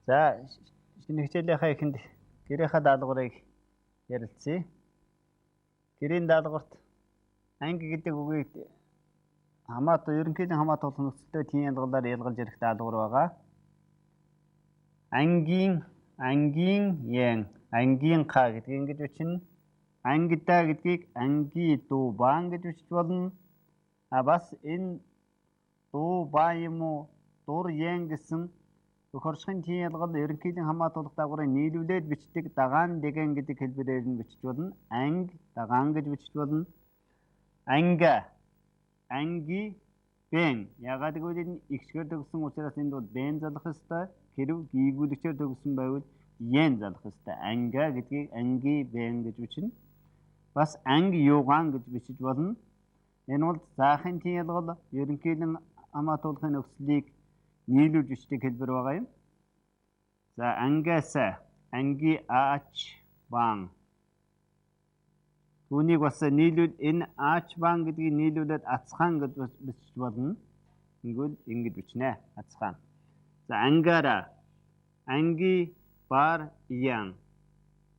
За, шинэ хичээлийнхаа эхэнд гэрийнхаа даалгаврыг ярилцъя. Гэрийн даалгаварт анги гэдэг үгийг хамаатан ерөнхийдөө хамаатуулах нөхцөлтэй тийм ялгалаар ялгалж ярих даалгавар байгаа. Ангийн, ангийн ян, ангийн ка гэдгийг ингэж бичнэ. Ангидаа гэдгийг анги дуу баан гэж бичиж болно. А бас энэ дуу баа юм уу дур ян гэсэн оршихын тийм ялгал ерөнхийдөө хамаатуулах дагаврыг нийлүүлээд бичдэг дагаан дэгэн гэдэг хэлбэрээр нь бичиж болно. Анги дагаан гэж бичиж болно. Анга, анги бэн. Ягаад гэвэл энэ ихшгээр төгссөн учраас энд бол бэн залах ёстой. Хэрв гийгүүлэгчээр төгссөн байвал йен залах ёстой. Анга гэдгийг анги бэн гэж бичнэ. Бас анги юугаан гэж бичиж болно. Энэ бол заахын тийм ялгал ерөнхийдөө хамаатуулахын нөхцөлийг нийлүүлж бичдэг хэлбэр байгаа юм. За, ангиаса, анги аач баан. Түүнийг бас нийлүүл энэ аач баан гэдгийг нийлүүлээд ацхан гэж бичиж болно. Ингэвэл ингэж бичнэ. Ацхан. За, ангара, анги бар ян.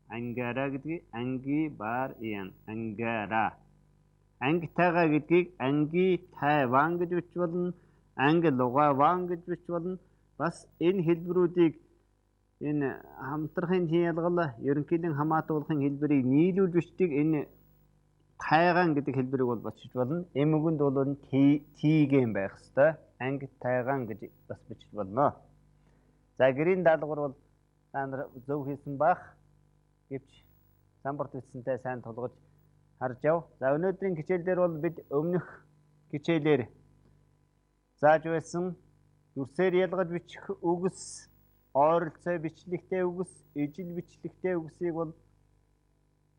Ангара гэдгийг анги бар ян. Ангара. Ангитага гэдгийг анги тайван гэж бичиж болно. Анги лугаван гэж бичиж болно. Бас энэ хэлбэрүүдийг энэ хамтрахын тийм ялгал ерөнхийдөө хамаатуулахын хэлбэрийг нийлүүлж бичдэг энэ тайган гэдэг хэлбэрийг бол бичиж болно. Эм үгэнд бол тиген байх ёстой. Анги тайган гэж бас бичиж болно. За, гэрийн даалгавар бол та нар зөв хийсэн бах. Гэвч самбарт бичсэнтэй сайн тулгаж харж яв. За, өнөөдрийн хичээл дээр бол бид өмнөх хичээлээр зааж байсан дүрсээр ялгаж бичих үгс, ойролцоо бичлэгтэй үгс, ижил бичлэгтэй үгсийг бол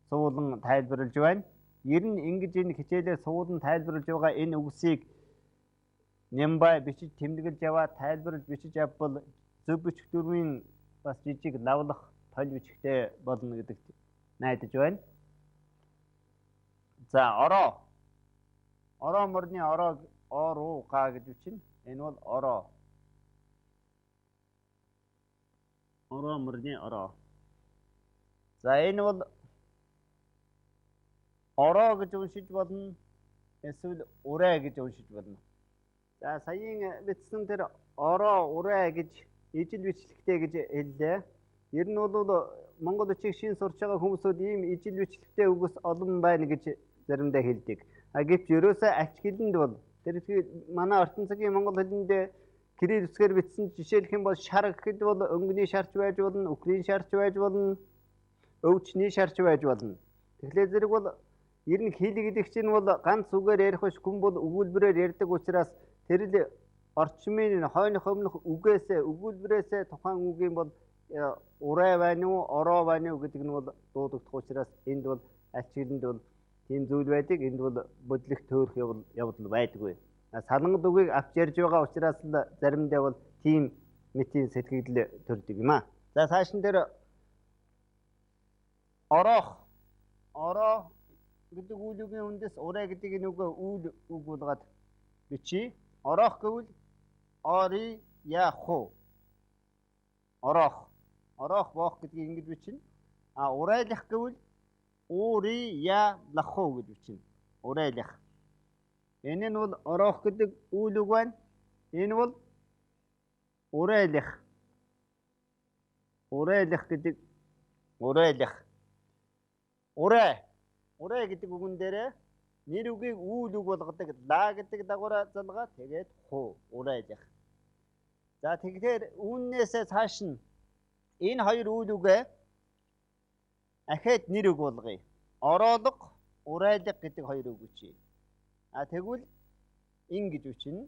суулан тайлбарлаж байна. Ер нь ингэж энэ хичээлээр суулан тайлбарлаж байгаа энэ үгсийг нямбай бичиж тэмдэглэж яваа тайлбарлаж бичиж авбал зөв бичих дүрмийн бас жижиг лавлах толь бичихтэй болно гэдэгт найдаж байна. За, ороо. Ороо мөрний ороог оруу га гэж бичнэ. Энэ бол ороо. Ороо мөрний ороо. За, энэ бол ороо гэж уншиж болно. Эсвэл урай гэж уншиж болно. За, саяын бичсэн тэр ороо, урай гэж ижил бичлэгтэй гэж хэллээ. Ер нь бол монгол бичиг шин сурч байгаа хүмүүсүүд ийм ижил бичлэгтэй үгс олон байна гэж заримдаа хэлдэг. А гэвч ерөөсөө ач хэлэнд бол тэр манай орчин цагийн монгол хэлэнд кирилл үсгээр бичсэн жишээлх юм бол шар гэхэд бол өнгөний шарч байж болно, үхрийн шарч байж болно, өвчний шарч байж болно. Тэгэхээр зэрэг бол ер нь хэл гэдэг чинь бол ганц үгээр ярих биш, хүн бол өгүүлбэрээр ярьдаг учраас тэр л орчмын хойных өмнөх үгээсээ өгүүлбэрээсээ тухайн үгийн бол урай байна уу, ороо байна уу гэдэг нь бол дуудагдах учраас энд бол аль хэлэнд бол тийм зүйл байдаг. Энд бол бодлох төөрөх явдал байдаггүй. Салангад үгийг авч ярьж байгаа учраас л заримдаа бол тийм мэтийн сэтгэгдэл төрдөг юм аа. За, цааш нь дээр ороох, ороо гэдэг үйл үгийн үндэс урай гэдэг энэ үгээ үйл үг болгоод бичиж. Ороох гэвэл ори яху. Ороох. Ороох боох гэдгийг ингэж бичнэ. А урайлах гэвэл ури я лаху гэж бичнэ. Урайлах. Энэ нь бол ороох гэдэг үйл үг байна. Энэ бол урайлах. Урайлах гэдэг урайлах. Урай. Урай гэдэг үгэн дээрээ нэр үгийг үйл үг болгодог ла гэдэг дагавраа залгаа тэгээд ху урайлах. За, тэгэхээр үүнээсээ цааш нь энэ хоёр үйл үгээ ахиад нэр үг болгоё. Ороолго, урайлга гэдэг хоёр үг бичье. А тэгвэл ингэж бичнэ.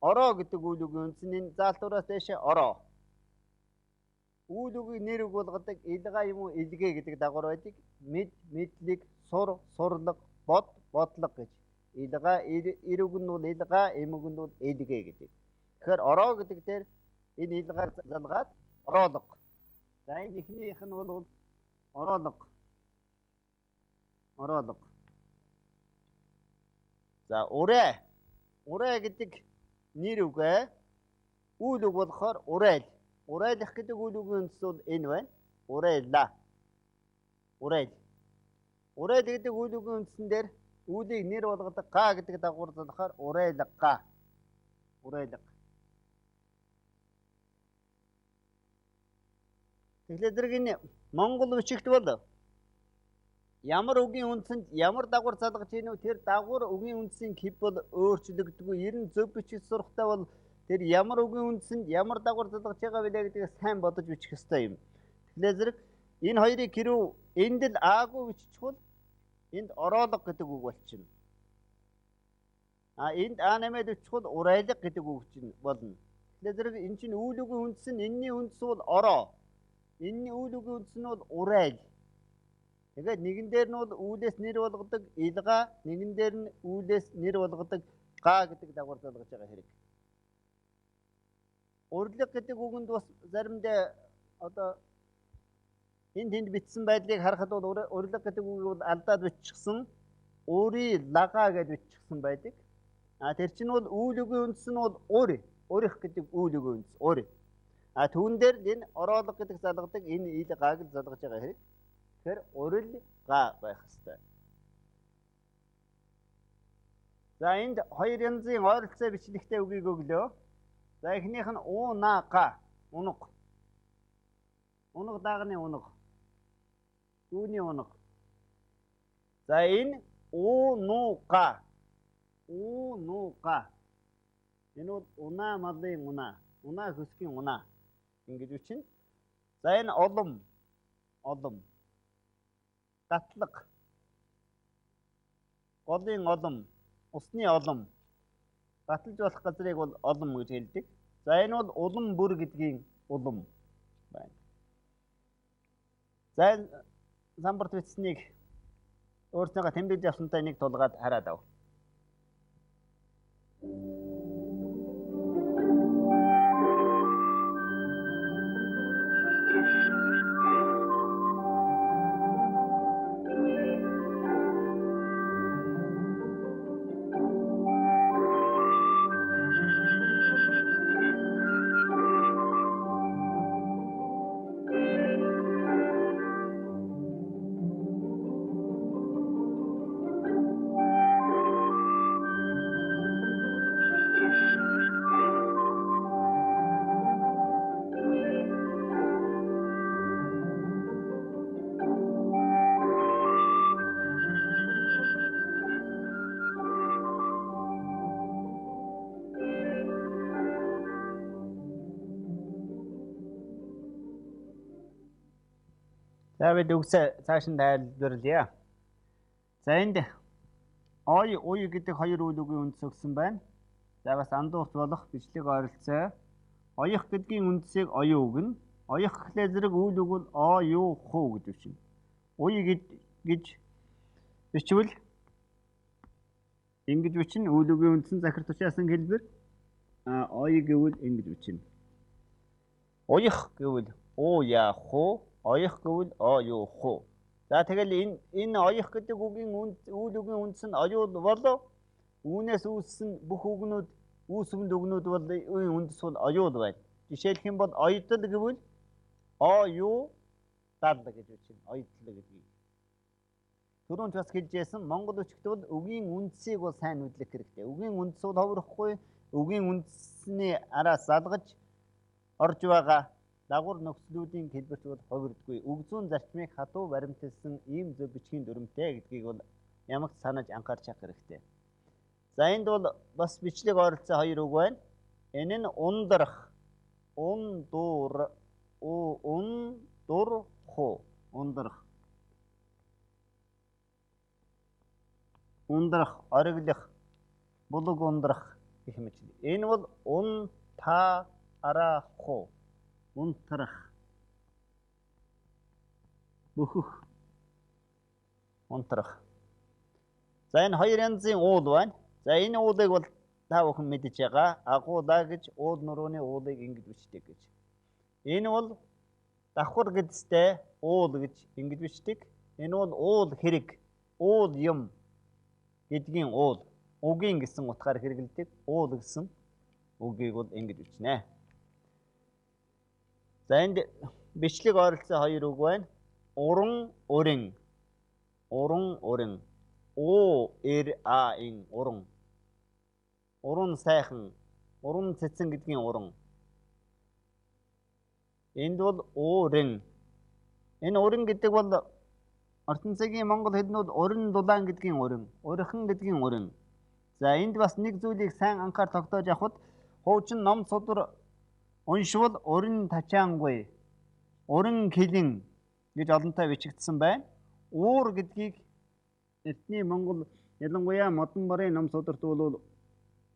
Ороо гэдэг үйл үгийн үндс нь энэ заалтуураас дээшээ ороо. Үйл үгийг нэр үг болгодог илга юм уу илгээ гэдэг дагавар байдаг. Мэд, мэдлэг, сур, сурлага, бод, бодлого гэж. Илга эр үг нь бол илга, эм үг нь бол илгээ гэдэг. Тэгэхээр ороо гэдэг дээр энэ илгаар залгаад ороолго. За, энэ эхнийх нь бол ороолго. Ороолго. За, урай. Урай гэдэг нэр үгээ үйл үг болохоор урайл. Урайлах гэдэг үйл үгийн үндэс бол энэ байна. Урайла. Урайл. Урайл гэдэг үйл үгийн үндсэн дээр үүлийг нэр болгодог га гэдэг дагавар залгахаар урайлга. Урайлга. Тэгэхээр зэрэг энэ монгол бичигт бол ямар үгийн үндсэнд ямар дагавар залгаж ийнү тэр дагавар үгийн үндсийн хэв бол өөрчлөгддөггүй. Ер нь зөв бичиг сурахтаа бол тэр ямар үгийн үндсэнд ямар дагавар залгаж байгаа билээ гэдгийг сайн бодож бичих ёстой юм. Тэгэхээр зэрэг энэ хоёрыг хэрүү энд л аагүй биччихвэл энд ороолго гэдэг үг болчихно. А энд а нэмээд бичихвэл урайлга гэдэг үг чинь болно. Тэгэхээр зэрэг энэ чинь үйл үгийн үндэс нь энэний үндэс бол ороо. Энэний үйл үгийн үндэс нь бол урайл. Тэгээд нэгэн дээр нь бол үүлээс нэр болгодог илга, нэгэн дээр нь үүлээс нэр болгодог га гэдэг дагавар залгаж байгаа хэрэг. Урилга гэдэг үгэнд бас заримдаа одоо энд тэнд бичсэн байдлыг харахад бол урилга гэдэг үгийг бол алдаад биччихсэн. Ури лага гэж биччихсэн байдаг. А тэр чинь бол үйл үгийн үндэс нь бол ур, урих гэдэг үйл үгийн үндэс ур. А түүн дээр энэ ороолго гэдэг залгадаг энэ ил гааг л залгаж байгаа хэрэг. Тэгэхээр урилга байх ёстой. За энд хоёр янзын ойролцоо бичлэгтэй үгийг өглөө. За эхнийх нь унаага, унаг. Унаг даагны унаг. Үүний унаг. За энэ уунуга. Уунуга. Энэ бол унаа малын унаа. Унаа хөсгийн унаа. Ингэж бичнэ. За энэ олом. Олом. Гатлаг. Голын олом, усны олом. Гатлаж болох газрыг бол олом гэж хэлдэг. За энэ бол улам бүр гэдгийн улам байна. За самбарт бичсэнийг өөрсдийнхөө тэмдэглэж авсантай нэг тулгаад хараад ав. За бид үгсээ цааш нь тайлбарлая. За энд ой уй гэдэг хоёр үйл үгийн үндэс өгсөн байна. За бас андуурч болох бичлэг ойролцоо. Оёх гэдгийн үндсийг оюу өгнө. Оёх гэхлээр зэрэг үйл үг бол оюу хуу гэж бичнэ. Уй гэж бичвэл ингэж бичнэ. Үйл үгийн үндсэн захир тушаасан хэлбэр. А ой гэвэл ингэж бичнэ. Уях гэвэл уу яа хуу. Оёх гэвэл оюу хуу. За тэгэл энэ оёх гэдэг үгийн үйл үгийн үндэс нь оюул бол үүнээс үүссэн бүх үгнүүд үүсвэнд үгнүүд бол үеийн үндэс бол оюул байна. Жишээлх юм бол оёдол гэвэл оюу дал гэж бичнэ. Оёдол гэдгийг. Түрүүн ч бас хэлж байсан монгол бичигт бол үгийн үндсийг бол сайн мэдлэх хэрэгтэй. Үгийн үндэс бол ховорхгүй, үгийн үндэсний араас залгаж орж байгаа дагавар нөхцлүүдийн хэлбэрт бол хувирдаггүй. Үг зүүн зарчмыг хатуу баримталсан ийм зөв бичгийн дүрмтэй гэдгийг бол ямагт санаж анхаарч явах хэрэгтэй. За энд бол бас бичлэг ойролцоо хоёр үг байна. Энэ нь ундрах, ундур, ундурху, ундрах. Ундрах, ориглох, булаг ундрах гэх мэт. Энэ бол ун та араху. Унтрах, бөхөх, унтрах. За энэ хоёр янзын уул байна. За энэ уулыг бол та бүхэн мэдэж байгаа. Агуулаа гэж уул нурууны уулыг ингэж бичдэг гэж. Энэ бол давхар гэдэстэй уул гэж ингэж бичдэг. Энэ бол уул хэрэг, уул юм гэдгийн уул, угийн гэсэн утгаар хэрэглэдэг. Уул гэсэн үгийг бол ингэж бичнэ. За энд бичлэг ойролцоо хоёр үг байна. Уран урин. Уран урин. О эр а ин уран. Уран сайхан, уран цэцэн гэдгийн уран. Энд бол уурин. Энэ уран гэдэг бол орчин цагийн монгол хэлнүүд уран дулаан гэдгийн уран, урхан гэдгийн уран. За энд бас нэг зүйлийг сайн анхаар тогтоож авахд хуучин ном судар уншвал уран тачаангүй, уран хилэн гэж олонтой бичигдсэн байна. Уур гэдгийг эртний Монгол ялангуяа модон барын ном сударт бол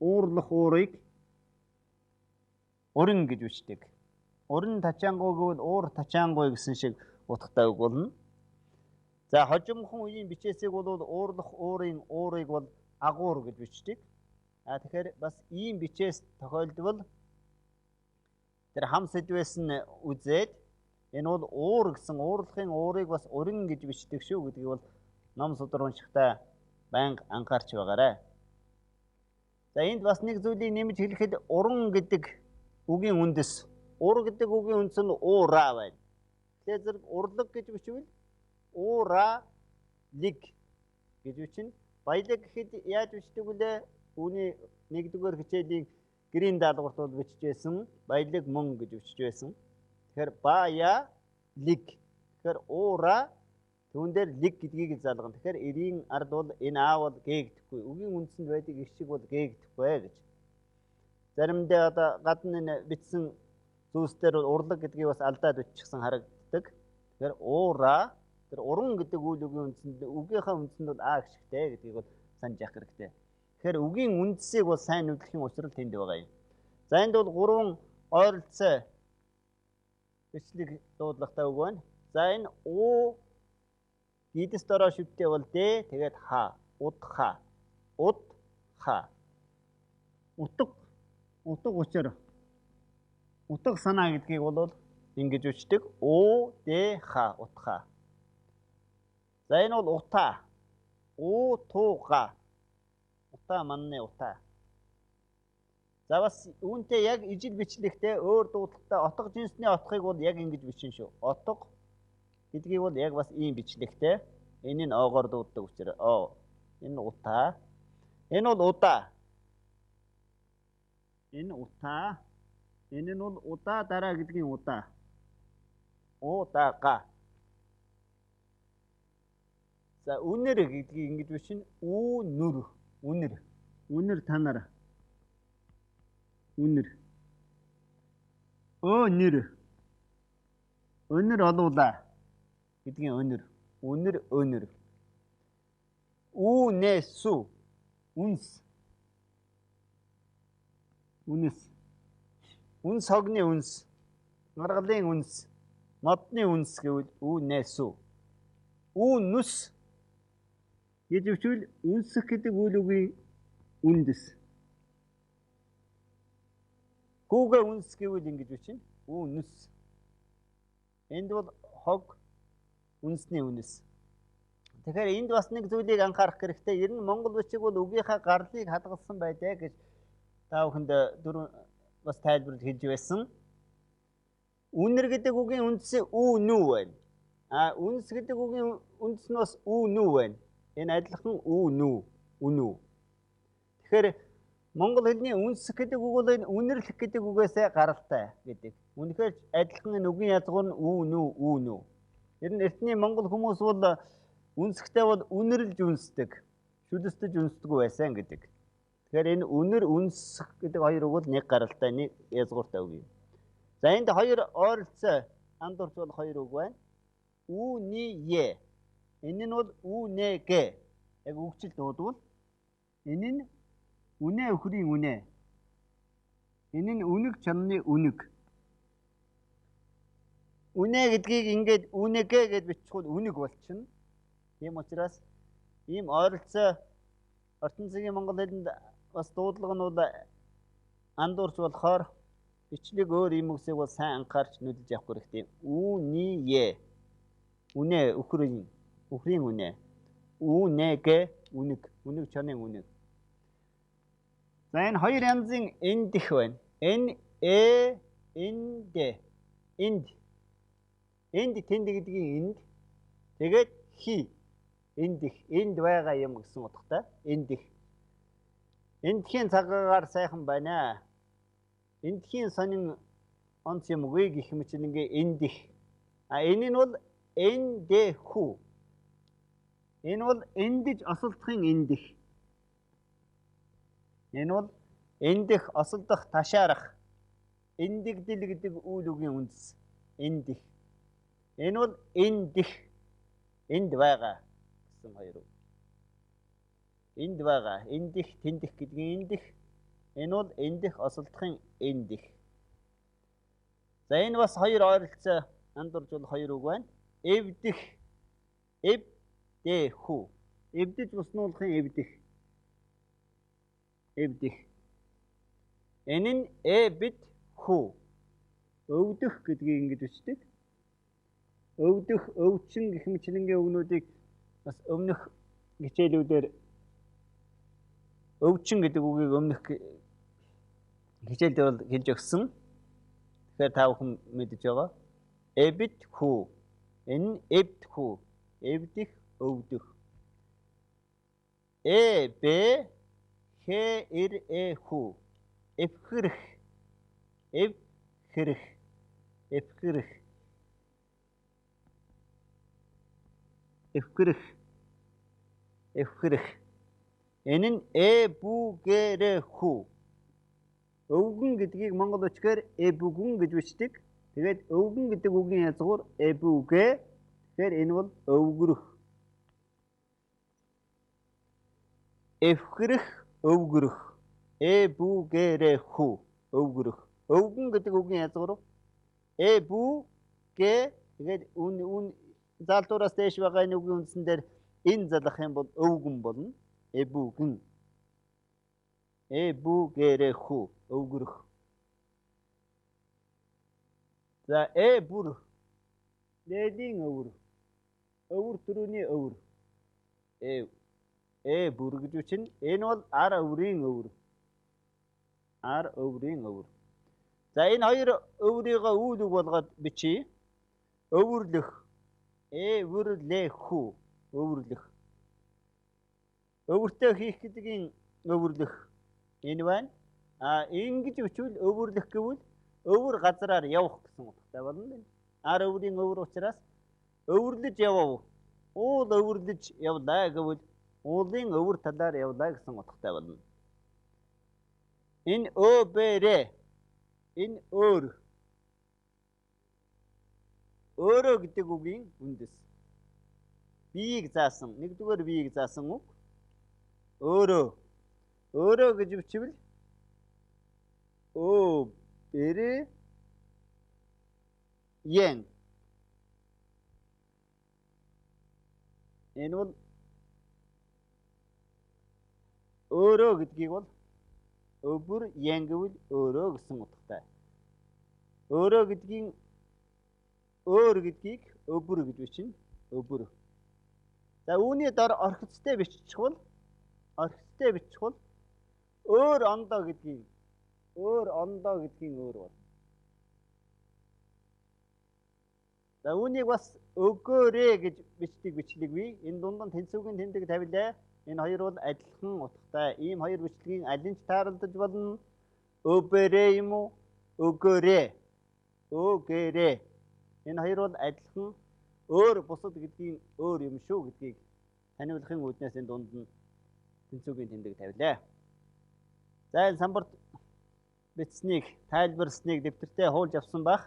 уурлах уурыг уран гэж бичдэг. Уран тачаангуй гэвэл уур тачаангуй гэсэн шиг утгатай үг болно. За хожимхон үеийн бичээсийг бол уурлах уурын уурыг бол агуур гэж бичдэг. А тэгэхээр бас ийм бичээс тохиолдвол тэр хам сэдвээс нь үзээд энэ бол уур гэсэн уурлахын уурыг бас уран гэж бичдэг шүү гэдгийг бол ном судар уншихдаа байнга анхаарч байгаарай. За энд бас нэг зүйлийг нэмж хэлэхэд уран гэдэг үгийн үндэс, ур гэдэг үгийн үндэс нь уураа байна. Тэгэхээр зэрэг урлаг гэж бичвэл уураа лиг гэж бичнэ. Баялаг гэхэд яаж бичдэг вүлээ? Үүний нэгдүгээр хичээлийн гэрийн даалгаварт бол бичиж байсан. Баялаг мөн гэж бичиж байсан. Тэгэхээр бая лиг. Тэгэхээр уураа түүн дээр лиг гэдгийг залгана. Тэгэхээр эрийн ард бол энэ аа бол гээгдэхгүй. Үгийн үндсэнд байдаг их шиг бол гээгдэхгүй гэж. Заримдаа одоо гадна энэ бичсэн зүйлс дээр бол урлаг гэдгийг бас алдаад биччихсэн харагддаг. Тэгэхээр уураа тэр уран гэдэг үйл үгийн үндсэнд үгийнхаа үндсэнд бол а гიშгтэй гэдгийг бол санаж явах хэрэгтэй. Тэгэхээр үгийн үндсийг бол сайн нүдлэхийн учрал тэнд байгаа юм. За энд бол гурван ойролцоо бичлэг дуудлагатай үг байна. За энэ уу гидэс дороо шүттэй бол дэ тэгээд ха удха удха утга утга учир утга санаа гэдгийг бол ингэж үчдэг у д х утха. За энэ бол утаа у туга утаа манны утаа. За бас үүнтэй яг ижил бичлэгтэй өөр дуудлагатай отго жинсний отхыг бол яг ингэж бичин шүү. Отго гэдгийг бол яг бас ийм бичлэгтэй. Энэ нь оогоор дууддаг учраас оо энэ утаа. Энэ бол удаа. Энэ утаа. Энэ нь бол удаа дараа гэдгийн удаа. Удаага. За үнэр гэдгийг ингэж бичнэ. Үнүр. Үнэр. Үнэр танаар. Үнэр. Өнөр. Өнөр олуулаа гэдгийн өнөр. Үнэр өнөр. Үнэсү. Үнс. Үнэс. Үнс хогны үнс. Маргалын үнс. Модны үнс гэвэл үнэсү. Үнүс гэж бичвэл үнсэх гэдэг үйл үгийн үндэс. Гүүгээ үнс гэвэл ингэж бичнэ. Үнүс. Энд бол хог үнсний үнэс. Тэгэхээр энд бас нэг зүйлийг анхаарах хэрэгтэй. Ер нь монгол бичиг бол үгийнхаа гарлыг хадгалсан байдаа гэж та бүхэнд дөрөв бас тайлбарлаж хэлж байсан. Үнэр гэдэг үгийн үндэс ү нү байна. А үнс гэдэг үгийн үндэс нь бас ү нү байна. Энэ адилхан ү нү үнү. Тэгэхээр монгол хэлний үнсэх гэдэг үг бол энэ үнэрлэх гэдэг үгээсээ гаралтай гэдэг. Үнэхээр адилхан энэ үгийн язгуур нь ү нү ү нү. Ер нь эртний монгол хүмүүс бол үнсэхдээ бол үнэрлж үнсдэг, шүлэстэж үнсдэггүй байсан гэдэг. Тэгэхээр энэ үнэр үнсэх гэдэг хоёр үг бол нэг гаралтай, нэг язгууртай үг юм. За энд хоёр ойролцоо андуурч бол хоёр үг байна. Ү ни е. Энэ нь бол ү нэ г. Яг үгчил дуудвал энэ нь үнэ өхрийн үнэ. Энэ нь үнэг чанны үнэг. Үнэ гэдгийг ингээд үнэгэ гэж бичихвэл үнэг болчихно. Тийм учраас ийм ойролцоо орчин цагийн монгол хэлэнд бас дуудлага нь бол андуурч болохоор бичлэг өөр ийм үгсийг бол сайн анхаарч нүдэлж явах хэрэгтэй. Ү ни е. Үнэ өхрийн өхрийн үнэ. Үнэгэ үнэг үнэг чанын үнэг. За энэ хоёр янзын эндэх байна. Н э н д. Энд. Энд тэнд гэдгийн энд. Тэгээд хи. Энд их. Энд байгаа юм гэсэн утгатай. Энд их. Эндхийн цагаагаар сайхан байна. Эндхийн сонин онц юмгүй гэх мэтчилэнгээ энд их. А энэ нь бол эндхүү. Энэ бол эндэж осолдохын эндэх. Энэ бол эндэх, осолдох, ташаарах. Эндэгдэл гэдэг үйл үгийн үндэс. Эндэх. Энэ бол эндэх. Энд байгаа гэсэн хоёр үг. Энд байгаа. Эндэх, тэндэх гэдгийн эндэх. Энэ бол эндэх, осолдохын эндэх. За энэ бас хоёр ойролцоо андуурж бол хоёр үг байна. Эвдэх. Эвдэхүү. Эвдэж уснуулахын эвдэх. Эвдэх. Энэ нь эбит хүү. Өвдөх гэдгийг ингэж бичдэг. Өвдөх, өвчин гэх мэтчилэнгийн үгнүүдийг бас өмнөх хичээлүүдээр өвчин гэдэг үгийг өмнөх хичээл дээр бол хэлж өгсөн. Тэгэхээр та бүхэн мэдэж байгаа. Эбит хүү. Энэ нь эвд хүү. Эвдэх, өвдөх. Э Б Х Р Э хүү. Эвхэрх. Эвхэрх. Эвхэрх. Эвхэрх. Эвхэрх. Энэ нь э бүү г р хүү. Өвгөн гэдгийг монгол үчгээр эбүгүн гэж бичдэг. Тэгээд өвгөн гэдэг үгийн язгуур эбүг. Тэгэхээр энэ бол өвгөрөх. Эвхэрх, өвгөрөх. Э бүү г р хүү. Өвгөрөх. Өвгөн гэдэг үгийн язгуур э бүү г. Тэгээд үн заалдуураас дээш байгаа энэ үгийн үндсэн дээр энэ залах юм бол өвгөн болно. Эбүгэн. Э бүү г р хүү. Өвгөрөх. За э бүр. Лелийн өвөр. Өвөр төрөний өвөр. Э э бүр гэж үчин. Энэ бол ар өврийн өвөр. Ар өврийн өвөр. За энэ хоёр өврийгөө үйл үг болгоод бичье. Өвөрлөх. Э вөрлөхүү. Өвөрлөх. Өвөртөө хийх гэдгийн өвөрлөх. Энэ байна. А ингэж бичвэл өвөрлөх гэвэл өвөр газраар явах гэсэн утгатай болно. Ар өврийн өвөр учраас өвөрлөж явав. Уул өвөрлөж явлаа гэвэл уулын өвөр талаар явлаа гэсэн утгатай болно. Энэ Ö Б Р. Энэ өөр. Өөрөө гэдэг үгийн үндэс. Биеийг заасан. Нэгдүгээр биеийг заасан үг. Өөрөө. Өөрөө гэж бичвэл Ö Б Р Ен. Энэ бол өөрөө гэдгийг бол өвөр ян гэвэл өөрөө гэсэн утгатай. Өөрөө гэдгийн өөр гэдгийг өвөр гэж бичнэ. Өвөр. За үүний дор орхицтой бичихвэл өөр ондоо гэдгийн өөр ондоо гэдгийн өөр бол. За үүнийг бас өгөөрэй гэж бичдэг бичлэг бий. Энэ дунд нь тэнцвүүгийн тэмдэг тавилаа. Энэ хоёр бол адилхан утгатай. Ийм хоёр бичлэгийн аль нь ч тааралдаж болно. Өбөрэй юм уу? Өгөөрэй. Өгөөрэй. Энэ хоёр бол адилхан өөр бусад гэдгийн өөр юм шүү гэдгийг таниулахын үүднээс энэ дунд нь тэнцвүүгийн тэмдэг тавилаа. За энэ самбарт бичснийг, тайлбарсныг дэвтэртээ хуулж авсан бах.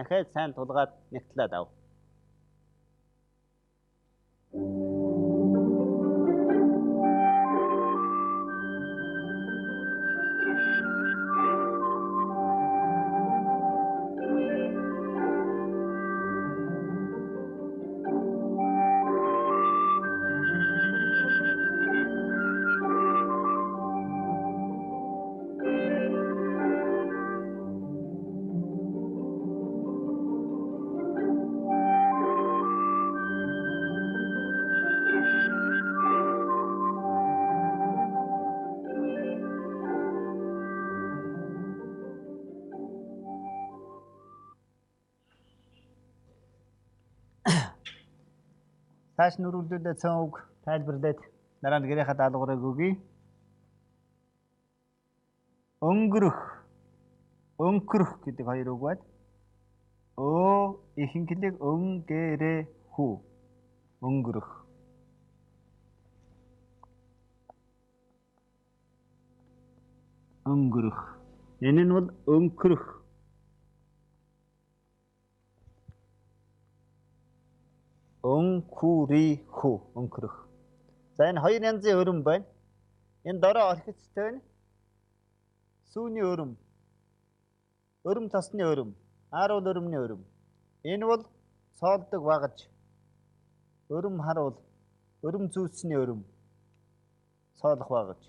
Ахиад сайн тулгаад нэгтлээд ав. Цааш нь үргэлжлүүлээд цөөн үг тайлбарлаад дараа нь гэрийнхээ даалгаврыг өгье. Өнгөрөх, өнкөрөх гэдэг хоёр үг байна. Өө ихэнхлэг өнгөрөхүү. Өнгөрөх. Өнгөрөх. Энэ нь бол өнкөрөх. Өнкүрихүү, өнкөрөх. За энэ хоёр янзын өрөм байна. Энэ дорой орхицтой нь сүүний өрөм. Өрөм тосны өрөм. Ааруул өрөмний өрөм. Энэ бол цоолдог багаж. Өрөм харуул, өрөм зүүцсний өрөм. Цоолох багаж.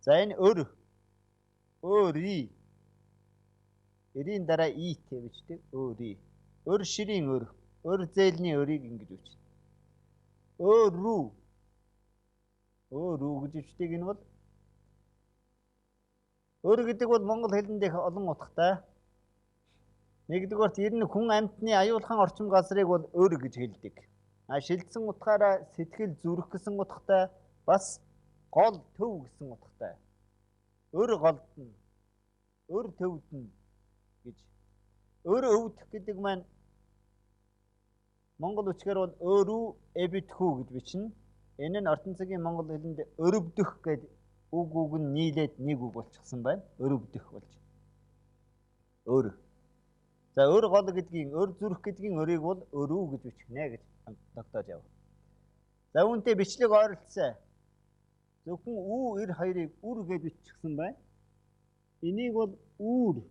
За энэ өр. Өөрий. Эрийн дараа ий-тэй бичдэг өөрий. Өр ширийн өр. Өр зээлний өрийг ингэж бичнэ. Өөрүү. Өөрүү гэж бичдэг энэ бол өр гэдэг бол монгол хэлэнд их олон утгатай. Нэгдүгээрт ер нь хүн амьтны аюулхан орчим газрыг бол өр гэж хэлдэг. А шилжсэн утгаараа сэтгэл зүрх гэсэн утгатай, бас гол төв гэсэн утгатай. Өр голдно, өр төвдөн гэж. Өр өвдөх гэдэг маань монгол үчгээр бол өрүү эбитхүү гэж бичнэ. Энэ нь ортон цагийн монгол хэлэнд өрөвдөх гэд үг нь нийлээд нэг үг болчихсон байна. Өрөвдөх болж. Өр. За өр гол гэдгийн, өр зүрх гэдгийн өрийг бол өрүү гэж бичнэ гэж тогтоож яв. За үүнтэй бичлэг ойролцоо. Зөвхөн үү эр хоёрыг үр гэж биччихсэн байна. Энийг бол үүр.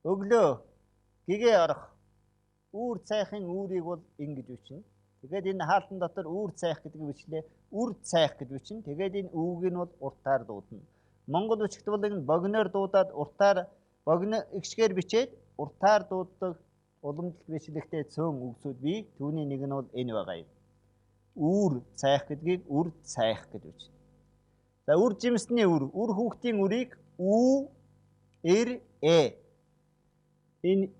Өглөө гэгээ орох. Үүр цайхын үүрийг бол ингэж бичнэ. Тэгээд энэ хаалтан дотор үүр цайх гэдгийг бичлээ. Үр цайх гэж бичнэ. Тэгээд энэ үүг нь бол уртаар дуудана. Монгол бичигт бол энэ богиноор дуудаад уртаар богино эгшгээр бичээд уртаар дууддаг уламжлалт бичлэгтэй цөөн үгсүүд бий. Түүний нэг нь бол энэ байгаа юм. Үүр цайх гэдгийг үр цайх гэж бичнэ. За үр жимсний үр, үр хүүхдийн үрийг үү, эр, э. Энэ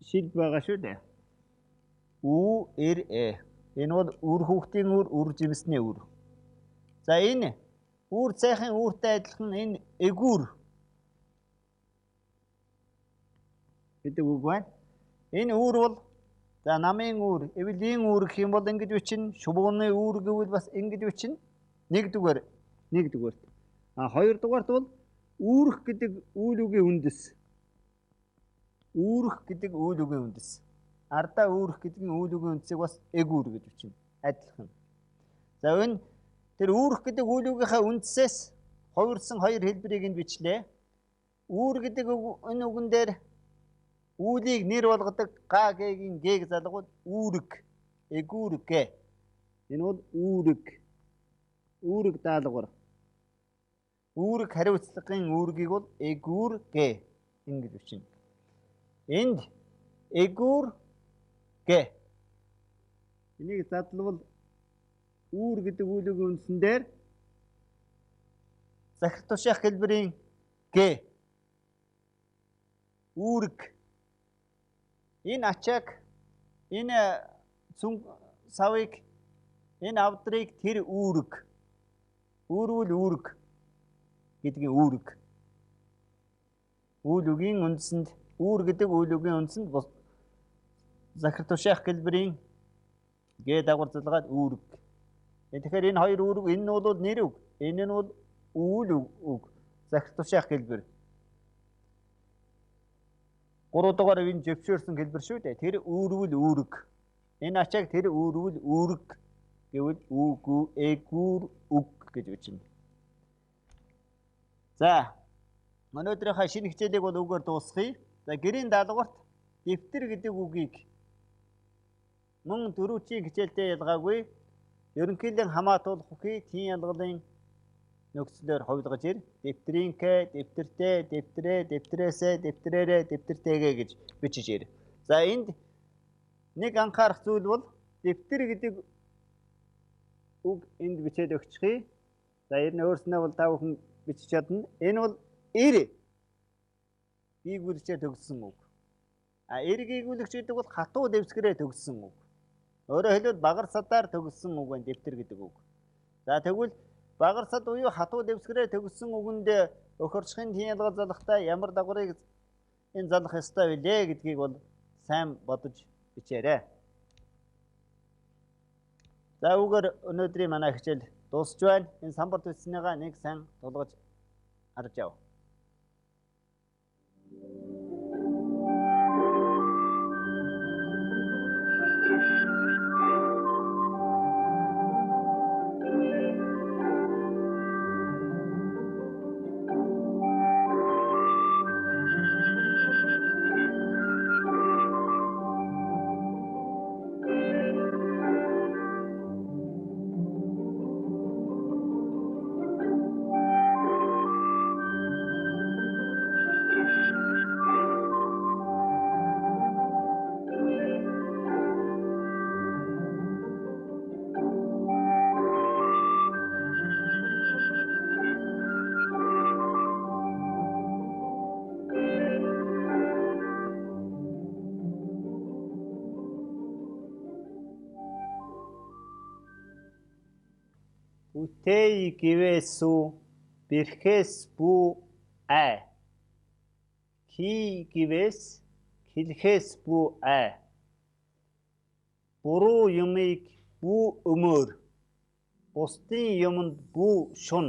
шил байгаа шүү дээ. Үү, эр, э. Энэ бол үр хүүхдийн үр, үр жимсний үр. За энэ үүр цайхын үүртэй адилхан энэ эгүүр гэдэг үг байна. Энэ үүр бол за намын үүр, эвлийн үүр гэх юм бол ингэж бичнэ. Шувууны үүр гэвэл бас ингэж бичнэ. Нэгдүгээр, нэгдүгээрт. А хоёрдугаарт бол үүрэх гэдэг үйл үгийн үндэс. Үүрэх гэдэг үйл үгийн үндэс. Ардаа үүрэх гэдгийн үйл үгийн үндсийг бас эгүүр гэж бичнэ. Адилхан. За энэ тэр үүрэх гэдэг үйл үгийнхаа үндсээс хувирсан хоёр хэлбэрийг нь бичлээ. Үүр гэдэг энэ үгэн дээр үүлийг нэр болгодог га г-ийн г-г залгууд үүрэг, эгүүрэг. Энэ бол үүрэг. Үүрэг даалгавар. Үүрэг хариуцлагын үүргийг бол эгүүр г ингэж бичнэ. Энд эгүүр г. Энийг задлавал үүр гэдэг үйл үгийн үндсэн дээр захир тушаах хэлбэрийн г. Үүрэг. Энэ ачааг, энэ цүн савыг, энэ авдрыг тэр үүрэг. Үүрвэл үүрэг гэдгийн үүрэг. Үйл үгийн үндсэнд үүр гэдэг үйл үгийн үндсэнд захир тушаах хэлбэрийн г дагавар залгаад үүрэг. Тэгэхээр энэ хоёр үүрэг, энэ нь бол нэр үг, энэ нь бол үйл үг, захир тушаах хэлбэр. Гурав дугаар энэ зөвшөөрсөн хэлбэр шүү дээ. Тэр үүрвэл үүрэг. Энэ ачааг тэр үүрвэл үүрэг гэвэл үгүү эгүүр үг гэж бичнэ. За өнөөдрийнхөө шинэ хичээлийг бол үгээр дуусгая. За гэрийн даалгаварт дэвтэр гэдэг үгийг мөн дөрвчийн хичээлдээ ялгаагүй ерөнхийлэн хамаатуулах бүхий тийм ялгалын нөхцлөөр хувилгаж ир. Дэвтрийн к, дэвтэртэй, дэвтрээ, дэвтрээсээ, дэвтрээрээ, дэвтэртэйгээ гэж бичиж ир. За энд нэг анхаарах зүйл бол дэвтэр гэдэг үг энд бичээд өгчихье. За ер нь өөрснөө бол та бүхэн бичиж чадна. Энэ бол ир бийгүрчээр төгссөн үг. А эерэг эгүүлэгч гэдэг бол хатуу дэвсгэрээр төгссөн үг. Өөрөөр хэлбэл багар садаар төгссөн үг байна дэвтэр гэдэг үг. За тэгвэл багар сад буюу хатуу дэвсгэрээр төгссөн үгэнд өх орчхын тийм ялгал залахдаа ямар дагаврыг энэ залах ёстой вүлээ гэдгийг бол сайн бодож бичээрэй. За үүгээр өнөөдрийн манай хичээл дуусч байна. Энэ самбар төснийгаа нэг сайн тулгаж харж яв. Үтэй гівэсүү бэрхээс бүү ай. Ки гівэс хэлхээс бүү ай. Буруу юмыг бүү өмөр. Бусдын юмд бүү шун.